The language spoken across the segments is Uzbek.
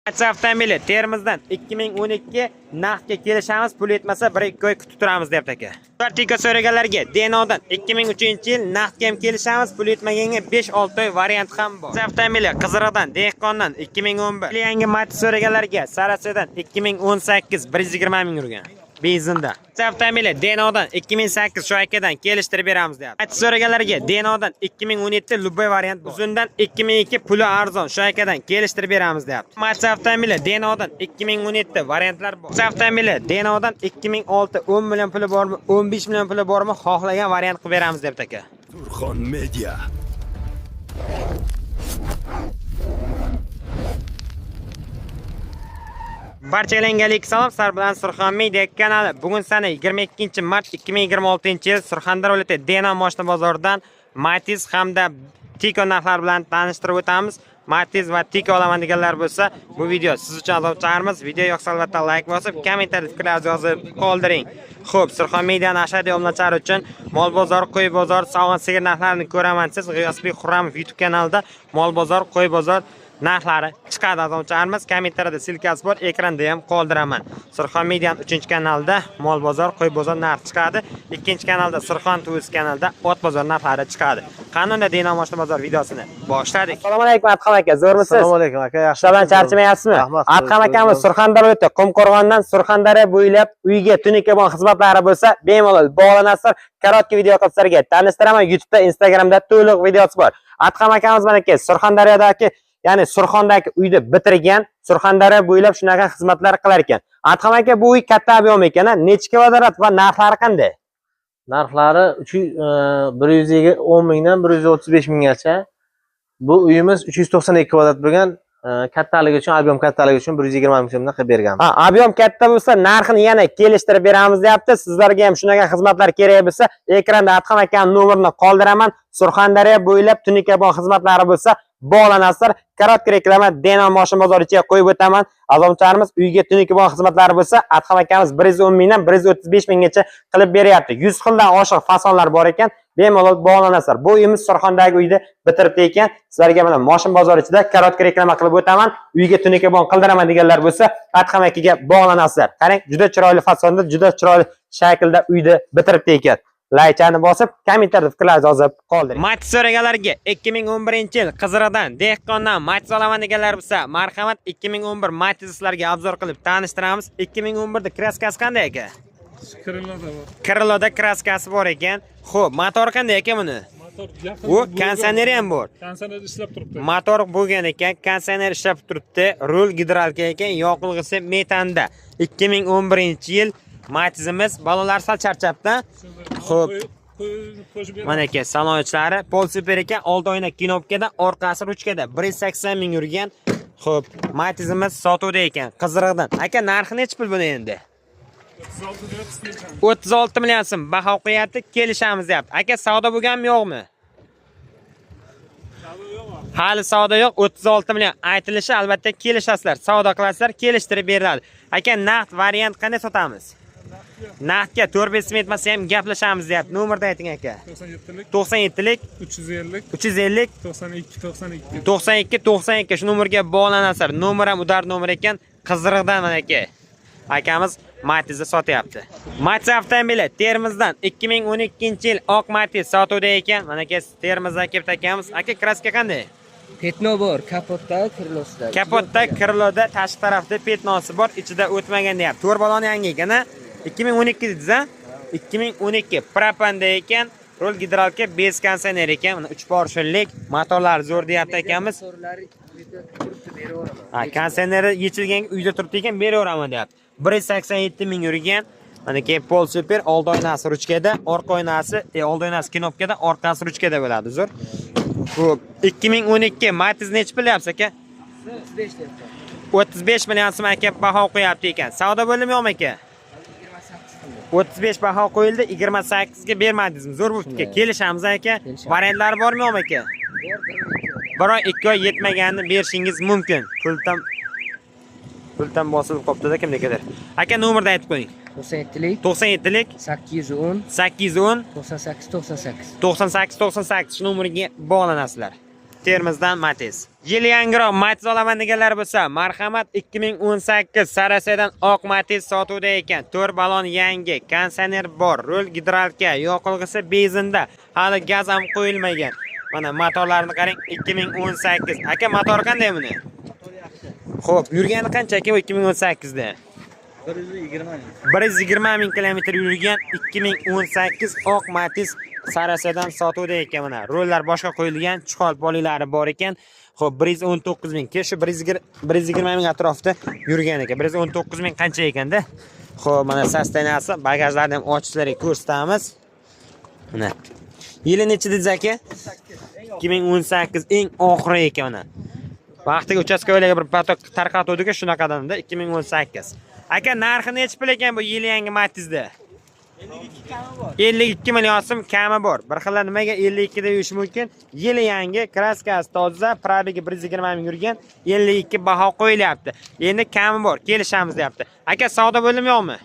Avtomobili Termizdan 2012 naqdga kelishamiz, pul yetmasa 1-2 oy kutib turamiz deyapti aka. Vertika so'raganlarga Denodan 2003-yil naqdga ham kelishamiz, pul yetmaganga 5-6 oy variant ham bor. Avtomobili Qiziriqdan Dehqondan 2011. Yangi Matiz so'raganlarga Sarasedan 2018 120 ming yurgan. Benzinda. Avtomobili Denodan 2008 shu akadan kelishtirib beramiz deyapti. Matiz so'raganlarga Denodan 2017 любой variant bor. Uzundan 2002 puli arzon shu akadan kelishtirib beramiz deyapti. Matiz avtomobili Denodan 2017 variantlar bor. Avtomobili Denodan 2006 10 million puli bormi, 15 million puli bormi, xohlagan variant qilib beramiz deyapti aka. Surxon Media. Barchalarga salom, sizlar bilan Surxon Media kanali. Bugun sana 22 mart 2026-yil Surxondaryo viloyati Dena moshina bozoridan Matiz hamda Tico narxlari bilan tanishtirib o'tamiz. Matiz va Tico olaman deganlar bo'lsa, bu video siz uchun azob chiqaramiz. Video yoqsa albatta like bosib, kommentariyada fikrlaringizni yozib qoldiring. Xo'p, Surxon Media nashri obunachilar uchun mol bozor, qo'y bozor, sog'in sigir narxlarini ko'raman. Siz G'iyosbek Xurramov YouTube kanalida mol bozor, qo'y bozor narxlari chiqadi azomchilarimiz. Kommentariyada ссылка si bor, ekranda ham qoldiraman. Surxon Media'ning 3-kanalida mol bozor, qo'y bozor narxi chiqadi. 2-kanalda Surxon Tuz kanalida ot bozor narxlari chiqadi. Qani unda Dino moshina bozor videosini boshladik. Assalomu alaykum Adham aka, zo'rmisiz? Assalomu alaykum aka, yaxshi. Ishlar bilan charchamayapsizmi? Rahmat. Adham akamiz Surxondaryo viloyati Qumqo'rg'ondan Surxondaryo bo'ylab uyga tunuka xizmatlari bo'lsa, bemalol bog'lanasizlar. Korotki video qilib sizlarga tanishtiraman. YouTube'da, Instagramda to'liq videosi bor. Adham akamiz manaki Surxondaryodagi, ya'ni Surxondagi uyni bitirgan, Surxondaryo bo'ylab shunaqa xizmatlar qilar ekan. Adham aka, bu uy katta объем ekan, a? Necha kvadrat va narxlari qanday? Narxlari 110 mingdan 135 minggacha. Bu uyimiz 392 kvadrat bo'lgan, kattaligi uchun, объем kattaligi uchun 120 ming so'mdan qilib berganmiz. Ha, объем katta bo'lsa, narxini yana kelishtirib beramiz deyapti. Sizlarga ham shunaqa xizmatlar kerak bo'lsa, ekranda Adham akaning nomerini qoldiraman. Surxondaryo bo'ylab tunikabon xizmatlari bo'lsa, bog'lanasizlar. Korotki reklama Deno moshina bozori ichiga qo'yib o'taman. Azomchilarimiz uyga tunikabon xizmatlari bo'lsa, Adham akamiz 110 mingdan 135 minggacha qilib beryapti. 100 xildan oshiq fasonlar bor ekan. Bemalol bog'lanasizlar. Bu uyimiz Surxondagi uyda bitiribdi ekan. Sizlarga mana moshin bozori ichida korotki reklama qilib o'taman. Uyga tunikabon qildiraman deganlar bo'lsa, Adham akaga bog'lanasizlar. Qarang, juda chiroyli fasonda, juda chiroyli shaklda uyni bitiribdi ekan. Laychani bosib, kommentariyada fikrlaringizni yozib qoldiring. Matiz so'raganlarga 2011-yil Qiziriqdan, Dehqondan Matiz olaman deganlar bo'lsa, marhamat, 2011 Matiz sizlarga обзор qilib tanishtiramiz. 2011 da краска si qanday aka? Крыло da bor. Крыло da краска si bor ekan. Xo'p, motor qanday aka buni? Motor yaqin. U konditsioneri ham bor. Konditsioner ishlab turibdi. Motor bo'lgan ekan, konditsioner ishlab turibdi, rul gidrolka ekan, yoqilg'isi metanda. 2011-yil Matizimiz, bolalar sal charchabdi. Xo'p. Qo'shib beramiz. Mana aka, salon ichlari pol super ekan, oldi oyna knopkada, orqasi ruchkada. 180 ming yurgan. Xo'p, Matizimiz sotuvda ekan, Qiziriqdan. Aka, narxi nechi pul buni endi? 36 deyapsiz, kelishamiz. 36 million so'm baho qo'yapti, kelishamiz deyapti. Aka, savdo bo'lganmi yo'qmi? Savdo yo'q. Hali savdo yo'q, 36 million aytilishi, albatta kelishasizlar. Savdo qilasizlar, kelishtirib beriladi. Aka, naqd variant qanday sotamiz? Naqdga 4-5 so'm yetmasa ham gaplashamiz deyapti. Nomerni ayting aka. 97lik, 97lik 350, 350 92 92. 92 92 shu nomerga bog'lanasizlar. Nomer ham удар nomer ekan. Qiziriqdan mana aka. Akamiz Matizni sotyapti. Matiz avtomobili Termizdan 2012-yil oq Matiz sotuvda ekan. Mana aka, Termizdan kelibdi akamiz. Aka, краска qanday? Пятно bor, kapotda, крыло sida. Kapotda, крыло da, tashqi tarafda пятно si bor, ichida o'tmagan deyapti. To'rt baloni yangi ekan, a? 2012 dedingiz, a? 2012 propanda ekan. Rul gidrolka, без konditsioner ekan. Mana 3 поршень lik, motorlari zo'r deyapti akamiz. Motorlari uyda turibdi, beraveraman. Ha, konditsioneri yechilgan uyda turibdi ekan, beraveraman deyapti. 187 ming yurgan. Mana keyin pol super, oldi oynasi ruchkada, orqa oynasi, oldi oynasi knopkada, orqasi ruchkada bo'ladi, zo'r. Xo'p, 2012 Matiz nechi pul deyapsiz aka? 35 deyapti. 35 million so'm aka baho qo'yapti ekan. Savdo bo'limi yo'qmi aka? 28 qildi. 35 baho qo'yildi, 28 ga bermadingizmi? Zo'r bo'pti. Kelishamiz aka. Kelishamiz. Variantlari bormi yo'qmi aka? Bor, bir oy, ikki oy. Bir oy, 2 oy yetmaganini berishingiz mumkin. Pultam bosilib qolibdi-da kimnikidir. Aka, nomerni aytib qo'ying. 97lik, 97lik 810, 810 98 98. 98 98 shu nomerga bog'lanasizlar. Termizdan Matiz. Yil yangiroq Matiz olaman deganlar bo'lsa, marhamat, 2018 Sarasedan oq Matiz sotuvda ekan. 4 balon yangi, konditsioner bor, rul gidrolka, yoqilg'isi benzinda, hali gaz ham qo'yilmagan. Mana motorlarini qarang, 2018. Aka, motor qanday buni? Xo'p, yurgani qancha aka bu 2018 da? 120 ming kilometr yurgan 2018 oq Matiz Sarasedan sotuvda ekan mana. Rullar boshqa qo'yilgan, chihol poliylari bor ekan. Xo'p, 119 ming. Shu 120 ming atrofida yurgan ekan. 119 ming qancha ekanda? Xo'p, mana состояния si, bagajlarni ham ochib sizlarga ko'rsatamiz. Mana. Yili necha dedingiz aka? 2018 eng oxiri ekan mana. Vaqtiga участковый larga bir поток tarqatuvdik shunaqadan-da 2018. Aka, narxi nechi pul ekan bu yili yangi Matizda? 52 million so'm kami bor. Bir xil nimaga 52 deb yurish mumkin? Yili yangi, краска si toza, пробег i 120 ming yurgan, 52 baho qo'yilyapti. Endi kami bor, kelishamiz deyapti. Aka, savdo bo'ldimi yo'qmi?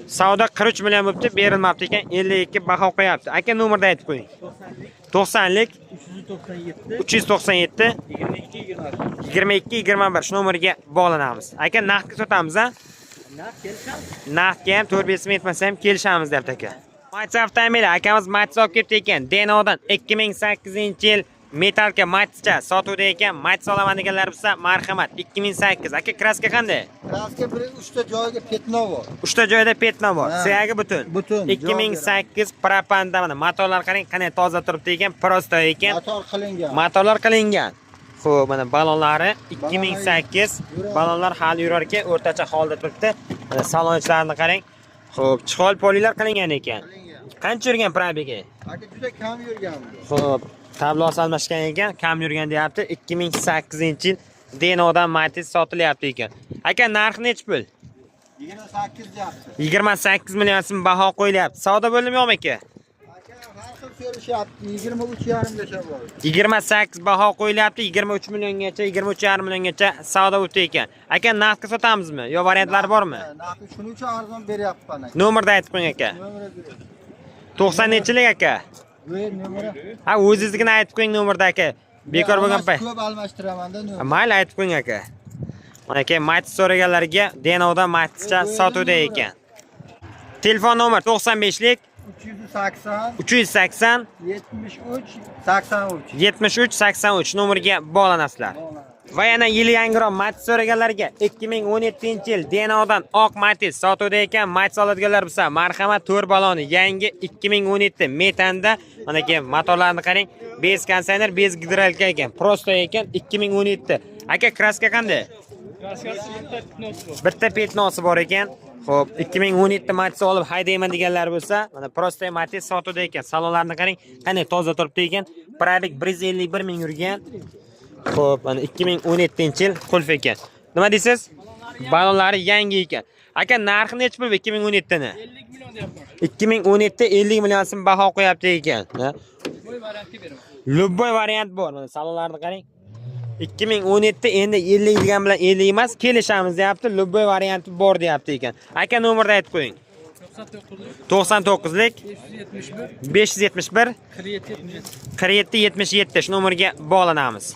Savdo 43 million bo'libdi, berilmabdi ekan, 52 baho qo'yapti. Aka, nomerni aytib qo'ying. 90lik 397 22 21 shu nomerga bog'lanamiz. Aka, naqdga sotamiz a? Naqdga ham 4-5 ming yetmasa ham kelishamiz deyapti aka. Matiz avtomobili, akamiz Matiz olib kelibdi ekan. Denovdan 2008-yil Metalka Matizcha sotuvda ekan. Matiz olaman deganlar bo'lsa, marhamat, 2008. Aka, краска qanday? Краска bir uchta joyiga пятно bor. Uchta joyda пятно bor. Ha. Suyagi butun. Butun. 2008 propanda mana motorlar qarang, qanday toza turibdi ekan, просто ekan. Motor qilingan. Motorlar qilingan. Xo'p, mana balonlari 2008 balonlar hali yurar ekan, o'rtacha holda turibdi. Mana salon ichlarini qarang. Xo'p, чехол polilar qilingan ekan. Qancha yurgan пробег i? Aka, juda kam yurgan bu. Xo'p, tablosi almashgan ekan, kam yurgan deyapti. 2008-yil Denodan Matiz sotilyapti ekan. Aka, narxi nechi pul? 28 deyapti. 28 million so'm baho qo'yilyapti. Savdo bo'ldimi yo'qmi aka? Aka, har xil so'rashyapti. 23,5 gacha bor. 28 baho qo'yilyapti, 23 milliongacha, 23,5 milliongacha savdo o'tdi ekan. Aka, naqdga sotamizmi yo variantlar bormi? Narxi shuning uchun arzon beryapman aka. Nomerni aytib qo'ying aka. Nomeri bering. 90 nechilik aka? Ber nomeri. Ha, o'zingiznikini aytib qo'ying nomerda aka. Bekor bo'lgan pay. Ko'p almashtiramanda nomer. Mayli, aytib qo'ying aka. Mana aka, Matiz so'raganlarga Denovdan Matizcha sotuvda ekan. Telefon nomer 95lik 380 380 73 83. 73 83 nomerga bog'lanasizlar. Va yana yili yangiroq Matiz so'raganlarga 2017-yil Denodan oq Matiz sotuvda ekan. Matiz oladiganlar bo'lsa, marhamat, 4 baloni yangi 2017 metanda. Mana keyin motorlarni qarang, без konditsioner, без gidrolika ekan. Просто ekan 2017. Aka, краска qanday? Краска si bitta пятно si bor. Bitta пятно si bor ekan. Xo'p, 2017 Matiz olib haydayman deganlar bo'lsa, mana просто Matiz sotuvda ekan. Salonlarni qarang, qanday toza turibdi ekan. Пробег 151 ming yurgan. Xo'p, mana 2017-yil qulf ekan. Nima deysiz? Balonlari yangi ekan. Aka, narxi nechi pul 2017 ni? 50 million deyapman. 2017 50 million so'm baho qo'yapti ekan. Ha? Любой variantga beraman. Любой variant bor. Mana salonlarni qarang. 2017 endi 50 degan bilan 50 emas, kelishamiz deyapti. Любой varianti bor deyapti ekan. Aka, nomerni aytib qo'ying. 99 99lik 571 571 47 77. 47 77 shu nomerga bog'lanamiz.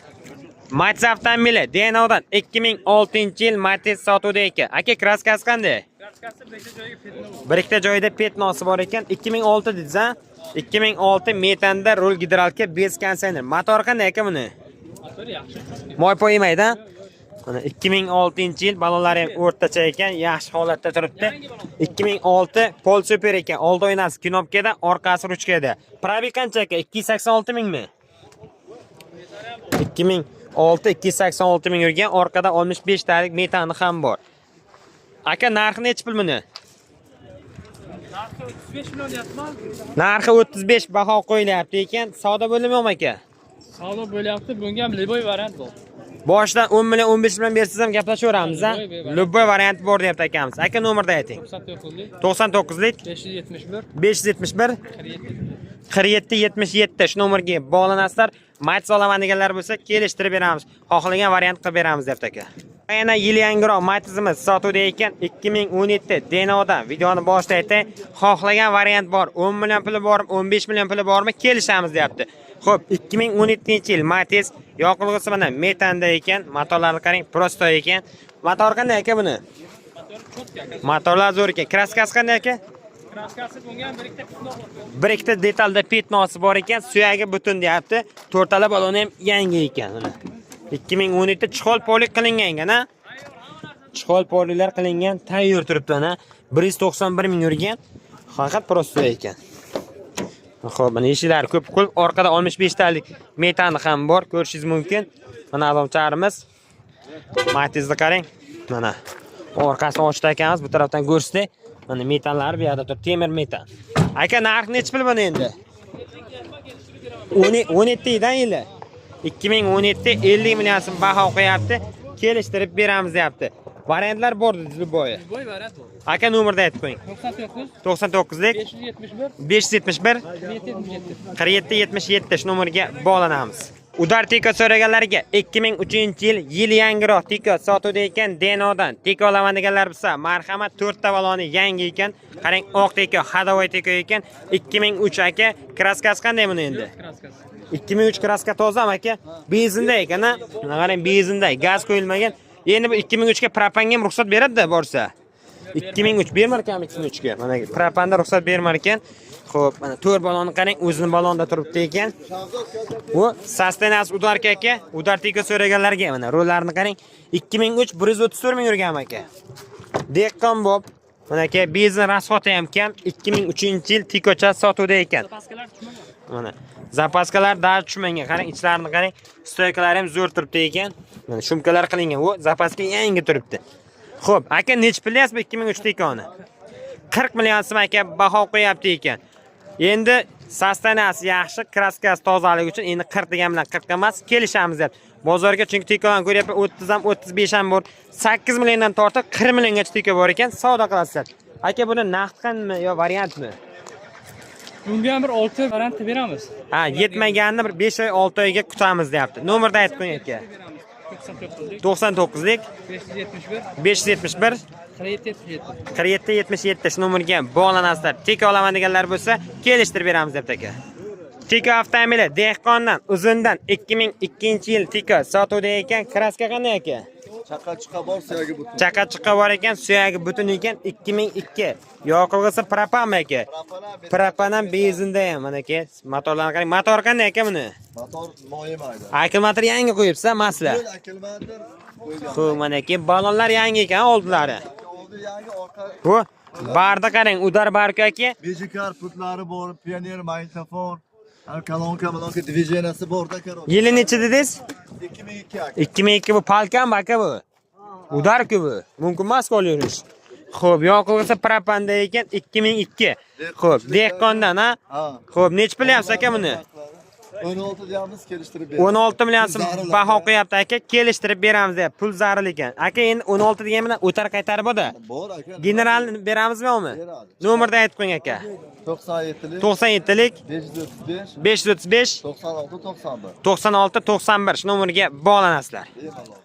Matiz avtomobili Denovdan 2006-yil Matiz sotuvda ekan. Aka, краска si qanday? Краска si bitta joyiga пятно bor. Bir ikkita joyida пятно si bor ekan. 2006 dedingiz, a? 2006 metanda rul gidrolka без konditsioner. Motor qanday aka buni? Motor yaxshi. Moy poy yemaydi, a? Mana 2006-yil balonlari ham o'rtacha ekan, yaxshi holatda turibdi. 2006 pol super ekan. Oldi oynasi knopkada, orqasi ruchkada. Пробег qancha aka? 286 mingmi? 2006 286 ming yurgan, orqada 65 talik metani ham bor. Aka, narxi nechi pul buni? Narxi 35 million deyapman. Narxi 35 baho qo'yilyapti ekan. Savdo bo'ldimi yo'qmi aka? Savdo bo'lyapti. Bunga ham любой variant bor. Boshidan 10 million, 15 million bersangiz ham gaplashaveramiz, a? Любой. Любой variant bor deyapti akamiz. Aka, nomerni ayting. 99lik 99lik 571 571 47 47 77 shu nomerga bog'lanasizlar. Matiz olaman deganlar bo'lsa, kelishtirib beramiz. Xohlagan variant qilib beramiz deyapti aka. Yana yil yangiroq Matizimiz sotuvda ekan 2017 Denodan. Videoni boshida aytay, xohlagan variant bor. 10 million puli bormi, 15 million puli bormi, kelishamiz deyapti. Xo'p, 2017-yil Matiz, yoqilg'isi mana metanda ekan, motorlarni qarang, просто ekan. Motor qanday aka buni? Motori чётко aka. Motorlar zo'r ekan. Краска si qanday aka? Краска si bunga ham bir ikkita пятно bor. Bir ikkita detalda пятно si bor ekan, suyagi butun deyapti. To'rtala baloni ham yangi ekan mana. 2017, чехол полик qilingan ekan, ha? Чехол полик lar qilingan, tayyor turibdi ana. 191 ming yurgan. Faqat просто ekan. Xo'p, mana eshiklari ko'p qulf, orqada 65 talik metani ham bor, ko'rishingiz mumkin. Mana adamchalarimiz. Matizni qarang. Mana orqasini ochdi akamiz, bu tarafdan ko'rsatdik. Mana metanlari bu yoqda turibdi, temir metan. Aka, narxi nechi pul buni endi? 17 dan yili. 2017, 50 million so'm baho qo'yapti. Kelishtirib beramiz deyapti. Variantlar bor dedi любой. Любой variant bor. Aka, nomerni aytib qo'ying. 99 99lik 571 571 777. 47 77, shu nomerga bog'lanamiz. Удар Tiko so'raganlarga 2003-yil, yil yangiroq Tiko sotuvda ekan, Denodan. Tiko olaman deganlar bo'lsa, marhamat, to'rtta baloni yangi ekan. Qarang, oq Tiko, ходовой Tiko ekan. 2003 aka, краска si qanday buni endi? Краска si. 2003, краска tozami aka? Benzinda ekan, ha? Mana qarang, benzinda, gaz qo'yilmagan. Endi bu 2003 ga propanga ham ruxsat beradi-da borsa. 2003 bermar ekan 2003 ga. Mana propanda ruxsat bermar ekan. Xo'p, mana to'rt balonni qarang, o'zini balonda turibdi ekan. Bu состояние si ударка aka, удар Tiko so'raganlarga mana rollarni qarang. 2003, 134 ming yurgan aka. Dehqon bob. Mana aka, benzin расход i ham kam. 2003-yil Tikocha sotuvda ekan. Запаска lar tushmagan. Mana запаска lar da tushmagan. Qarang, ichlarini qarang. Стойка lari ham zo'r turibdi ekan. Mana шумка lar qilingan. U запаска yangi turibdi. Xo'p, aka, nechi pul deyapsiz bu 2003 Tikoni? 40 million so'm aka baho qo'yapti ekan. Endi состояние si yaxshi, краска si tozaligi uchun endi 40 degan bilan 40 emas, kelishamiz deb. Bozorga chunki Tikolarni ko'ryapman, 30 ham, 35 ham bor. 8 milliondan tortib 40 milliongacha Tiko bor ekan, savdo qilasiz. Aka, buni naqd qanmi yo variantmi? Bunga ham bir 6 variant qilib beramiz. Ha, yetmaganini bir 5 oy, 6 oyga kutamiz deyapti. Nomerni aytib qo'ying aka. 99lik 99lik 571 571 47 77. 47 77, shu nomerga bog'lanasizlar. Tiko olaman deganlar bo'lsa, kelishtirib beramiz debdi aka. Tiko avtomobili dehqondan, uzundan 2002-yil Tiko sotuvda ekan. Краска qanday aka? Chaqa chiqa bor, suyagi butun. Chaqa chiqa bor ekan, suyagi butun ekan, 2002. Yoqilg'isi propanmi aka? Propan ham, benzinda ham mana aka. Motorlarni qarang. Motor qanday aka buni? Motor moyimaydi. Akkumulyator yangi qo'yibsan, masla. Yo'l akkumulyator qo'ygan. Xo'p, mana aka, balonlar yangi ekan oldilari. Oldi yangi, orqa Bu barda qarang, удар barka aka. Bejikar putlari bor, pioner magnitofon, kolonka, malonka, движения si bor-da, короче. Yili necha dedingiz? 2002 aka. 2002, bu palkanmi aka bu? Удар ku bu. Mumkin emas qo'l yurish. Xo'p, yoqilg'isi propanda ekan, 2002. Xo'p, dehqondan ha? Ha. Xo'p, nechi pul deyapsiz aka buni? 16 deyapmiz, kelishtirib beramiz. 16 million so'm Zarur baho aka. qo'yapti aka, kelishtirib beramiz deyapti. Pul zarur ekan. Aka, endi 16 degan bilan o'tar qaytarib bo'ldi. Bor aka. General beramizmi yo'qmi? Beradi. Nomerni aytib qo'ying aka. 97lik 97lik 535 535 96 91. 96 91, shu nomerga bog'lanasizlar. Bemalol.